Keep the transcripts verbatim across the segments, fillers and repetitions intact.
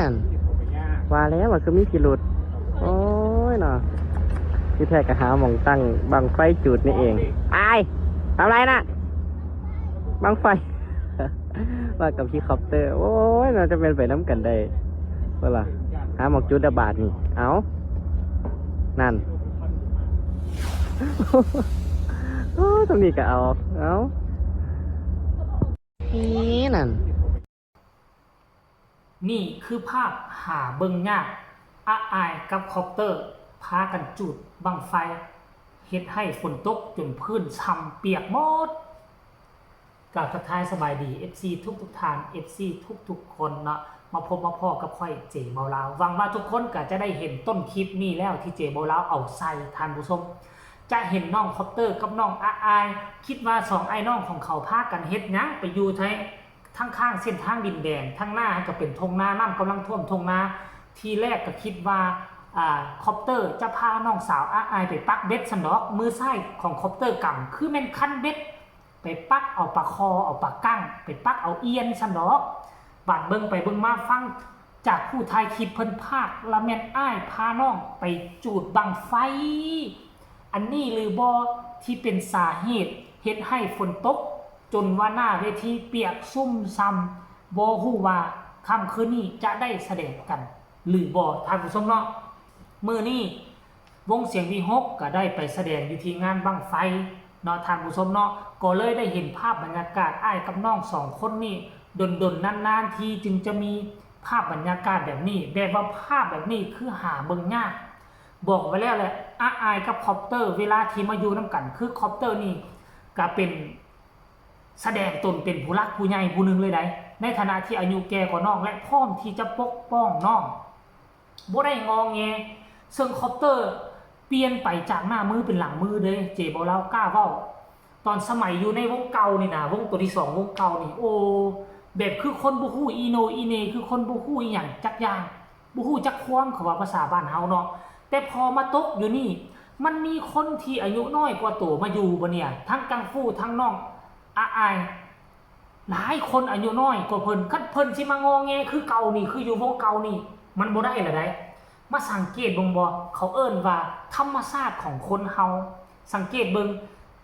นั่น ว่าแล้วว่าคือมีพิรุธ โอ้ยเนาะ ที่แท้ก็หาหม่องตั้งบั้งไฟจูดนี่เอง อาย ทำอะไรน่ะ บั้งไฟ ว่ากับพี่คอปเตอร์ โอ้ย น่าจะเป็นไปน้ำกันได้ ว่าล่ะ หาหม่องจุดระบาดนี่ เอา นั่น โอ้ย ตรงนี้ก็เอา เอา นี่นั่น นี่คือภาพหาเบิ่งยาก อาอายกับคอปเตอร์ พากันจูดบั้งไฟ เฮ็ดให้ฝนตกจนพื้นช่ำเปียกหมด กล่าวทักทายสบายดี เอฟซี ทุกทุกๆท่าน เอฟซี ทุกทุกๆคนเนาะ มาพบมาพ้อกับข้อยเจเบาลาว หวังว่าทุกคนก็จะได้เห็นต้นคลิปนี้แล้วที่เจเบาลาวเอาใส่ท่านผู้ชม จะเห็นน้องคอปเตอร์กับน้องอาอาย คิดว่าสองอ้ายน้องของเขาพากันเฮ็ดหยังไปอยู่ไทย ทั้งข้างเส้นทางดินแดง ทั้งหน้าก็เป็นทงนา น้ำกำลังท่วมทงนา ทีแรกก็คิดว่า อ่า คอปเตอร์จะพาน้องสาวอาอายไปปักเบ็ดซั้นดอก มือซ้ายของคอปเตอร์กำ คือแม่นคันเบ็ด ไปปักเอาปลาคอ เอาปลากั้ง ไปปักเอาเอี้ยนซั้นดอก บาดเบิ่งไปเบิ่งมาฟังจากผู้ถ่ายคลิปเพิ่นพาก ละแม่นอ้ายพาน้องไปจูดบั้งไฟ อันนี้หรือบ่ที่เป็นสาเหตุเฮ็ดให้ฝนตก จนว่าหน้าเวทีเปียกชุ่มซ่ำ บ่ฮู้ว่าค่ำคืนนี้จะได้แสดงกันหรือบ่ ท่านผู้ชมเนาะ มื้อนี้วงเสียงวีหกก็ได้ไปแสดงอยู่ที่งานบั้งไฟเนาะ ท่านผู้ชมเนาะ ก็เลยได้เห็นภาพบรรยากาศอ้ายกับน้องสองคนนี้ ดนๆนานๆทีจึงจะมีภาพบรรยากาศแบบนี้ แบบว่าภาพแบบนี้คือหาเบิ่งยาก บอกไว้แล้วแหละ อาอายกับคอปเตอร์ เวลาที่มาอยู่นำกัน คือคอปเตอร์นี่ก็เป็น แสดงตนเป็นผู้หลักผู้ใหญ่ผู้หนึ่งเลยได๋ ในฐานะที่อายุแก่กว่าน้อง และพร้อมที่จะปกป้องน้อง บ่ได้งอแง ซึ่งคอปเตอร์เปลี่ยนไปจากหน้ามือเป็นหลังมือเด้ เจเบาลาวกล้าเว้า ตอนสมัยอยู่ในวงเก่านี่นะ วงตัวที่สอง วงเก่านี่ โอ้ แบบคือคนบ่ฮู้อีโหน่อีเหน่ คือคนบ่ฮู้อีหยังจักอย่าง บ่ฮู้จักความ เขาว่าภาษาบ้านเฮาเนาะ แต่พอมาตกอยู่นี่ มันมีคนที่อายุน้อยกว่าโตมาอยู่บ่เนี่ย ทั้งกังฟู ทั้งน้องอาอาย หลายคนอายุน้อยกว่าเพิ่น คันเพิ่นสิมางอแงคือเก่านี่ คืออยู่วงเก่านี่ มันบ่ได้ละได๋ มาสังเกตเบิ่งบ่ เขาเอิ้นว่าธรรมชาติของคนเฮา สังเกตเบิ่ง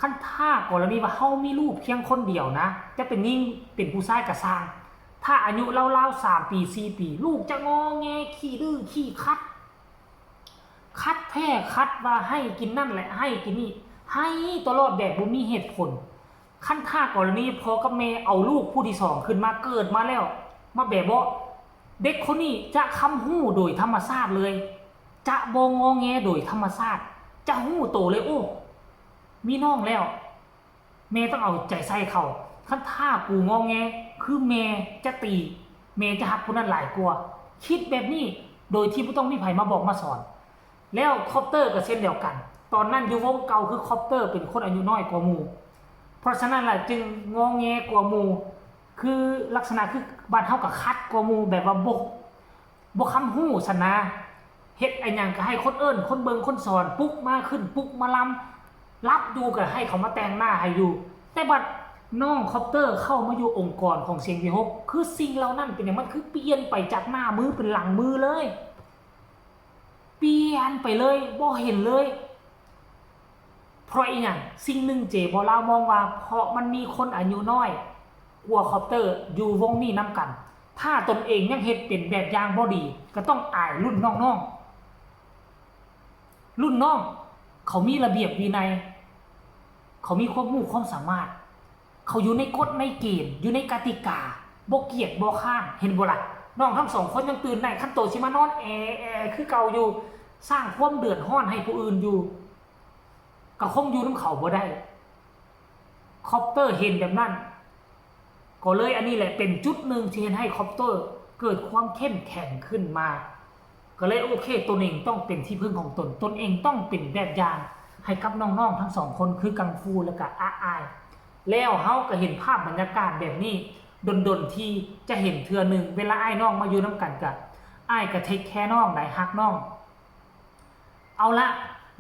คันถ้ากรณีว่าเฮามีลูกเพียงคนเดียวนะ จะเป็นหญิงเป็นผู้ชายก็ซ่าง ถ้าอายุราวๆ สามปี สี่ปี ลูกจะงอแง ขี้ดื้อ ขี้ขัด ขัดแท้ ขัดว่าให้กินนั่นแหละ ให้กินนี่ ให้ตลอดแบบบ่มีเหตุผล คันถ้ากรณีพ่อกับแม่เอาลูกผู้ที่สองขึ้นมา เกิดมาแล้ว มาแบเบาะ เด็กคนนี้จะค้ำฮู้โดยธรรมชาติเลย จะบ่งอแงโดยธรรมชาติ จะฮู้โตเลย โอ้ มีน้องแล้ว แม่ต้องเอาใจใส่เขา คันถ้ากูงอแง คือแม่จะตี แม่จะฮักผู้นั้นหลายกว่า คิดแบบนี้ โดยที่บ่ต้องมีไผมาบอกมาสอน แล้วคอปเตอร์ก็เช่นเดียวกัน ตอนนั้นอยู่วงเก่าคือคอปเตอร์เป็นคนอายุน้อยกว่าหมู่ เพราะฉะนั้นล่ะจึงงอแงกว่าหมู่ คือลักษณะคือบ้านเฮาก็ขัดกว่าหมู่ แบบว่าบ่ บ่ค้ำฮู้ซั้นนะ เฮ็ดอะหยังก็ให้คนเอิ้น คนเบิ่ง คนสอน ปลุกมาขึ้น ปลุกมาลำ หลับอยู่ก็ให้เขามาแต่งหน้าให้อยู่ แต่บัดน้องคอปเตอร์เข้ามาอยู่องค์กรของเสียงวีหก คือสิ่งเหล่านั้นเป็นหยัง มันคือเปลี่ยนไปจากหน้ามือเป็นหลังมือเลย เปลี่ยนไปเลย บ่เห็นเลย เพราะอีหยัง สิ่งหนึ่งเจเบาลาวมองว่า เพราะมันมีคนอายุน้อยกว่าคอปเตอร์อยู่วงนี้นำกัน ถ้าตนเองยังเฮ็ดเป็นแบบอย่างบ่ดี ก็ต้องอายรุ่นน้องๆ รุ่นน้อง เขามีระเบียบวินัย เขามีความรู้ความสามารถ เขาอยู่ในกฎในเกณฑ์ อยู่ในกติกา บ่เกียจบ่คร้าน เห็นบ่ล่ะ น้องทั้งสองคนยังตื่นได้ คันโตสิมานอนแอแอคือเก่าอยู่ สร้างความเดือดร้อนให้ผู้อื่นอยู่ ก็คงอยู่นำเขาบ่ได้ คอปเตอร์เห็นแบบนั้น ก็เลยอันนี้แหละเป็นจุดหนึ่งที่เฮ็ดให้คอปเตอร์เกิดความเข้มแข็งขึ้นมา ก็เลยโอเค ตนเองต้องเป็นที่พึ่งของตน ตนเองต้องเป็นแบบอย่างให้กับน้องๆทั้งสองคนคือกังฟูและก็อาอาย แล้วเฮาก็เห็นภาพบรรยากาศแบบนี้ ดนๆที่จะเห็นเทื่อหนึ่ง เวลาอ้ายน้องมาอยู่นำกันก็ อ้ายก็เทคแคร์น้อง ได้ฮักน้อง เอาละ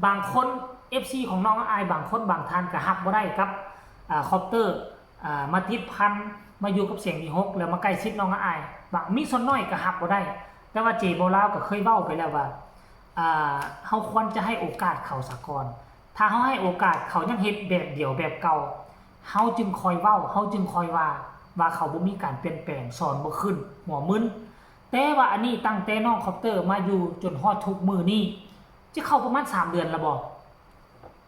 บางคน เอฟซี ของน้องอาอาย บางคนบางท่านก็ฮับบ่ได้กับ อ่า คอปเตอร์ อ่า มาติดพัน มาอยู่กับเสียงวีหก แล้วมาใกล้ชิดน้องอาอาย บาง มีส่วนน้อยก็ฮับบ่ได้ แต่ว่าเจบ่าวลาวก็เคยเว้าไปแล้วว่า อ่า เฮาควรจะให้โอกาสเขาซะก่อน ถ้าเฮาให้โอกาสเขายังเฮ็ดแบบเดียวแบบเก่า เฮาจึงค่อยเว้า เฮาจึงค่อยว่า ว่าเขาบ่มีการเปลี่ยนแปลง สอนบ่ขึ้น หัวมึน แต่ว่าอันนี้ตั้งแต่น้องคอปเตอร์มาอยู่จนฮอดทุกมื้อนี้ จะเข้าประมาณสามเดือนแล้วบ่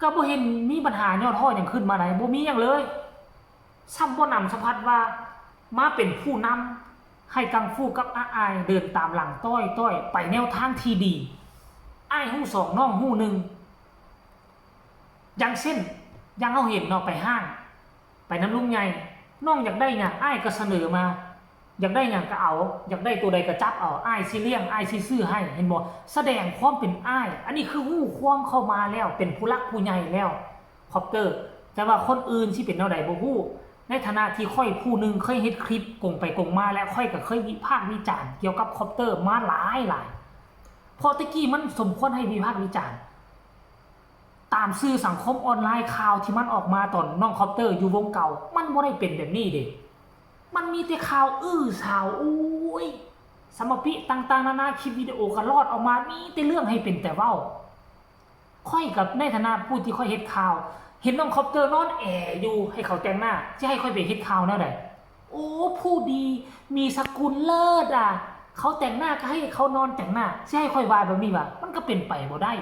ก็บ่เห็นมีปัญหายอดฮอดหยังขึ้นมาใด บ่มีหยังเลย ซ้ำบ่หนำสะพัดว่ามาเป็นผู้นำให้กังฟูกับอาอายเดินตามหลังต้อยๆ ไปแนวทางที่ดี อ้ายฮู้สองน้องฮู้หนึ่ง อย่างเช่น อย่างเฮาเห็นเนาะ ไปห้าง ไปนำลุงใหญ่ น้องอยากได้หยังอ้ายก็เสนอมา อยากได้หยังก็เอา อยากได้ตัวใดก็จับเอา อ้ายสิเลี้ยง อ้ายสิซื้อให้ เห็นบ่ แสดงความเป็นอ้าย อันนี้คือฮู้ความเข้ามาแล้ว เป็นผู้หลักผู้ใหญ่แล้ว คอปเตอร์ แต่ว่าคนอื่นสิเป็นแนวใดบ่ฮู้ ในฐานะที่ข้อยผู้หนึ่งเคยเฮ็ดคลิปกงไปกงมา และข้อยก็เคยวิพากษ์วิจารณ์เกี่ยวกับคอปเตอร์มาหลายหลาย เพราะแต่กี้มันสมควรให้วิพากษ์วิจารณ์ ตามสื่อสังคมออนไลน์ ข่าวที่มันออกมาตอนน้องคอปเตอร์อยู่วงเก่า มันบ่ได้เป็นแบบนี้เด้ มันมีแต่ข่าวอื้อฉาว โอ้ย สมปิต่างๆ นานา คลิปวิดีโอก็ลอดออกมา มีแต่เรื่องให้เป็นแต่เว้า ข้อยกับในฐานะผู้ที่ข้อยเฮ็ดข่าว เห็นน้องคอปเตอร์นอนแอ่อยู่ ให้เขาแต่งหน้า สิให้ข้อยไปเฮ็ดข่าวแนวใด โอ้ ผู้ดี มีสกุลเลิศอะ เขาแต่งหน้าก็ให้เขานอนแต่งหน้า สิให้ข้อยว่าแบบนี้วะ มันก็เป็นไปบ่ได้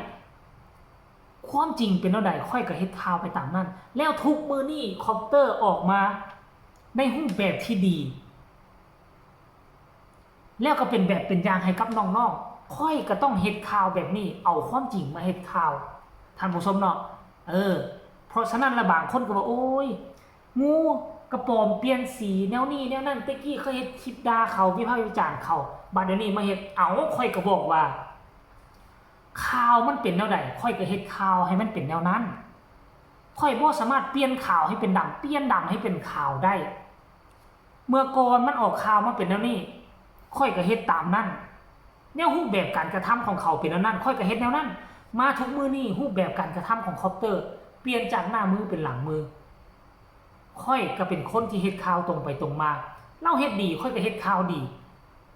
ความจริงเป็นแนวใด ข้อยก็เฮ็ดข่าวไปตามนั้น แล้วทุกมื้อนี้คอปเตอร์ออกมาในรูปแบบที่ดี แล้วก็เป็นแบบเป็นอย่างให้กับน้องๆ ข้อยก็ต้องเฮ็ดข่าวแบบนี้ เอาความจริงมาเฮ็ดข่าว ท่านผู้ชมเนาะ เออ เพราะฉะนั้นละบางคนก็ว่า โอ้ย งูกระป๋อมเปลี่ยนสีแนวนี้แนวนั้น แต่กี้เคยเฮ็ดคลิปด่าเขา วิพากษ์วิจารณ์เขา บัดเดี๋ยวนี้มาเฮ็ด เอ้า ข้อยก็บอกว่า ข่าวมันเป็นแนวใด ข้อยก็เฮ็ดข่าวให้มันเป็นแนวนั้น ข้อยบ่สามารถเปลี่ยนขาวให้เป็นดำ เปลี่ยนดำให้เป็นขาวได้ เมื่อก่อนมันออกข่าวมาเป็นแนวนี้ ข้อยก็เฮ็ดตามนั้น แนวรูปแบบการกระทำของเขาเป็นแนวนั้น ข้อยก็เฮ็ดแนวนั้น มาทุกมื้อนี้รูปแบบการกระทำของคอปเตอร์ เปลี่ยนจากหน้ามือเป็นหลังมือ ข้อยก็เป็นคนที่เฮ็ดข่าวตรงไปตรงมา ลาวเฮ็ดดี ข้อยก็เฮ็ดข่าวดี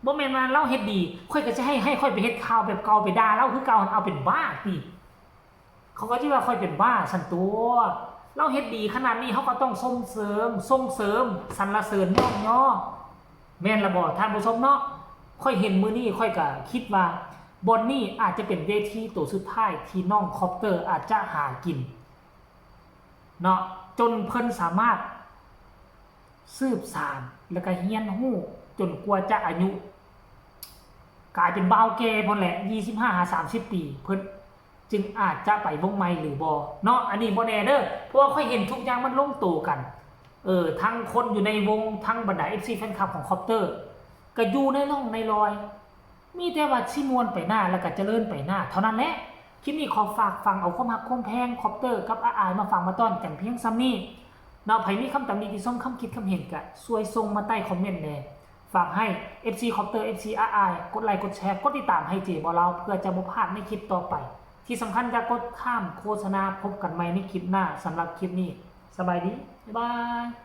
บ่แม่นว่าลาวเฮ็ดดี ข้อยก็สิให้ ให้ข้อยไปเฮ็ดข่าวแบบเก่า ไปด่าลาวคือเก่า เอาเป็นบ้าติ เขาก็สิว่าข้อยเป็นบ้าซั้นตั่ว ลาวเฮ็ดดีขนาดนี้ เฮาก็ต้องส่งเสริม ส่งเสริม สรรเสริญ ยกย่อ แม่นละบ่ ท่านผู้ชมเนาะ ข้อยเห็นมื้อนี้ ข้อยก็คิดว่า บ่อนนี้อาจจะเป็นเวทีตัวสุดท้ายที่น้องคอปเตอร์อาจจะหากิน เนาะ จนเพิ่นสามารถสืบสาน แล้วก็เรียนรู้ จนกว่าจะอายุ กลายเป็นบ่าวแก่พุ้นแหละ ยี่สิบห้าหาสามสิบปี เพิ่นจึงอาจจะไปวงใหม่หรือบ่ เนาะ อันนี้บ่แน่เด้อ เพราะว่าข้อยเห็นทุกอย่างมันลงตัวกัน เออ ทั้งคนอยู่ในวง ทั้งบรรดา เอฟซี แฟนคลับของคอปเตอร์ ก็อยู่ในร่องในรอย มีแต่ว่าสิม่วนไปหน้า แล้วก็เจริญไปหน้า เท่านั้นแหละ คลิปนี้ขอฝากฝังเอาความฮักความแพงคอปเตอร์กับอาอายมาฝากมาต้อนกันเพียงส่ำนี้ เนาะ ไผมีคำตำหนิติชม คำคิดคำเห็นก็ช่วยส่งมาใต้คอมเมนต์แหน่ ฝากให้ เอฟซี คอปเตอร์ เอฟซี อาอาย กดไลค์ กดแชร์ กดติดตามให้เจบ่าวลาว เพื่อจะบ่พลาดในคลิปต่อไป ที่สำคัญอย่ากดข้ามโฆษณา พบกันใหม่ในคลิปหน้า สำหรับคลิปนี้ สบายดี บ๊ายบาย